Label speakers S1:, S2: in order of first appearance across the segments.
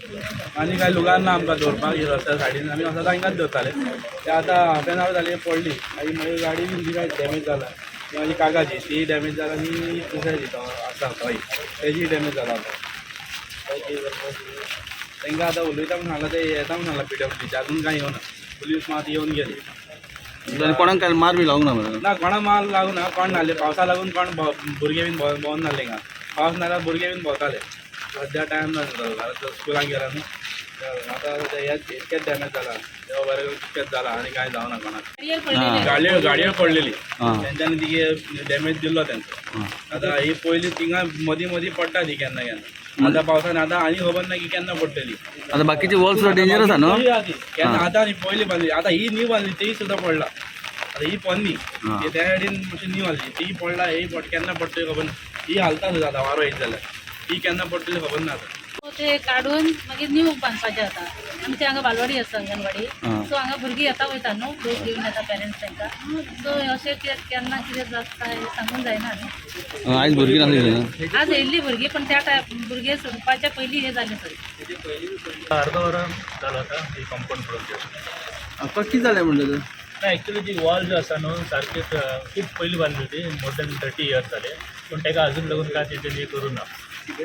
S1: आनी काय लुगान ना आमकां दवरपाक ही रस्त्या सायडीन आमी सदां हिंगाच दवरताले. ते आतां हाफ एन our जाली पडली. मागीर मागीर गाडी बीन काय डॅमेज जाला. ती म्हाजी काकाची ती डॅमेज जाला आनी दुसऱ्याची तो आसा थंय तेजी डॅमेज जाला. आतां तांकां आतां उलयता म्हूण सांगलां, ते येता म्हूण सांगलां पीडब्ल्यूडीचे, अजून कांय येवना. पुलीस मात येवन गेली.
S2: आनी कोणाक काय मार बी लावंक ना मरे?
S1: ना, कोणा माल लागूं ना, कोण नासले. पावसा लागून कोण भुरगे बीन भोंवन नासले हिंगा. पावस नाल्यार भुरगे बीन भोंवताले. सद्या टायम ना जाता, स्कुलाक गेला न्हू. आतां ते हेच इतकेच डॅमेज जाला. देव बरें करून इतकेच जाला आनी कांय जावना कोणाक. गाडयो गाडयो पडलेली. तेंच्यांनी तिगे डॅमेज दिल्लो तेंचो. आतां ही पयली थिंगा मदीं मदीं पडटा ती केन्ना केन्ना. आतां पावसान आतां आनी खबर ना की केन्ना पडटली.
S2: आतां बाकीचे वॉल सुद्दां डेंजरस आहा न्हू?
S1: केन्ना आतां न्ही, पयली बांदली, आतां ही न्यू बांदली ती सुद्दां पडला. आतां ही पोन्नी. ती त्या सायडीन मातशी न्यू आहली, ती पडला. ही पड केन्ना पडटली खबर ना. ही हालता सुद्दां आतां वारो येत जाल्यार. ही केन्ना पडटली खबर ना आतां.
S3: ते काडून मागीर न्यू बांदपाचें आतां. आमच्या हांगा बालवाडी आसा, अंगणवाडी. सो हांगा भुरगीं येता वयता न्हू, लोक घेवन येता पेरंट्स तांकां. सो अशें कितें केन्ना कितें जाता हें सांगूंक जायना न्हू.
S2: आयज भुरगीं नासली न्हू?
S3: आज येयल्ली भुरगीं, पण त्या टायम भुरगे सोडपाच्या पयलीं हें जालें सगळें.
S4: अर्ध वरां जालो आतां ही कंपाऊंड पडून ते.
S2: कितें जालें म्हणटा तें?
S4: ना, एक्चुली जी वॉल जी आसा न्हू, सारकीच खूब पयलीं बांदली होती, मोर दॅन 30 इयर्स जाले, पूण ताका अजून लागून काय तेजेर हें करूं ना.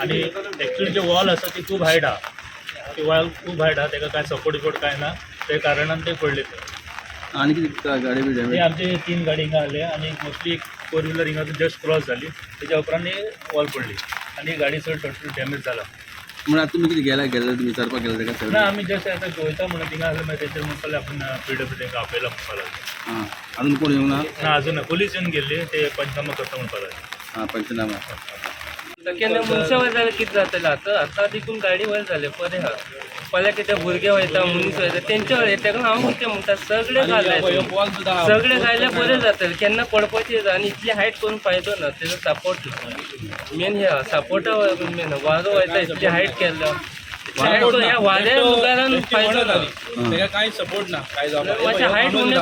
S4: आनी एक्चुली जे वॉल आसा ती खूब हायट आहा. ती वॉल खूब हायट आहा, ताका काय सपोर्ट बिपोर्ट काय ना. ते कारणान ते पडले ते.
S2: आनी कितें गाडी बी
S4: ते
S2: डॅमेज?
S4: आमचे तीन गाडी हिंगा आसले आनी मोस्टली एक फोर व्हिलर हिंगा जस्ट क्रॉस जाली, तेच्या उपरांत वॉल पडली आनी गाडी चड टोटल डॅमेज जाला.
S2: म्हणून आतां तुमी कितें गेला गेले, तुमी विचारपाक गेले ताका?
S4: ना, आमी जस्ट आतां वयता म्हणून थिंगा आसले. मागीर तेचेर म्हणपाक आपण पीडब्ल्यू तांकां आपयला म्हणपाक लागले.
S2: आं, अजून कोण येवंक ना?
S4: ना, अजून ना. पोलीस येवन गेल्ली, ते पंचनामा करता म्हणपाक लागले.
S2: आं, पंचनामा.
S5: केन्ना मनशां वयर जाल्यार कितें जातलें? आतां आतां देखून गाडी वयर जाले बरें आहा. फाल्यां कितें भुरगे वयता, मनीस वयता तेंच्या वयर. तेका हांव कितें म्हणटा, सगळे घाले,
S1: बॉल सुद्दां.
S5: सगळे घायले बरें जातलें. केन्ना पडपाचें आनी इतली हायट करून फायदो ना. तेजो सपोर्ट ना मेन. हे सपोर्टा मेन. वारो वयता, इतली हायट केल्लो ह्या वाऱ्या लुगारान फायदो ना.
S1: ताका कांय सपोर्ट ना काय जावपाक.
S5: मातशें हायट उणें.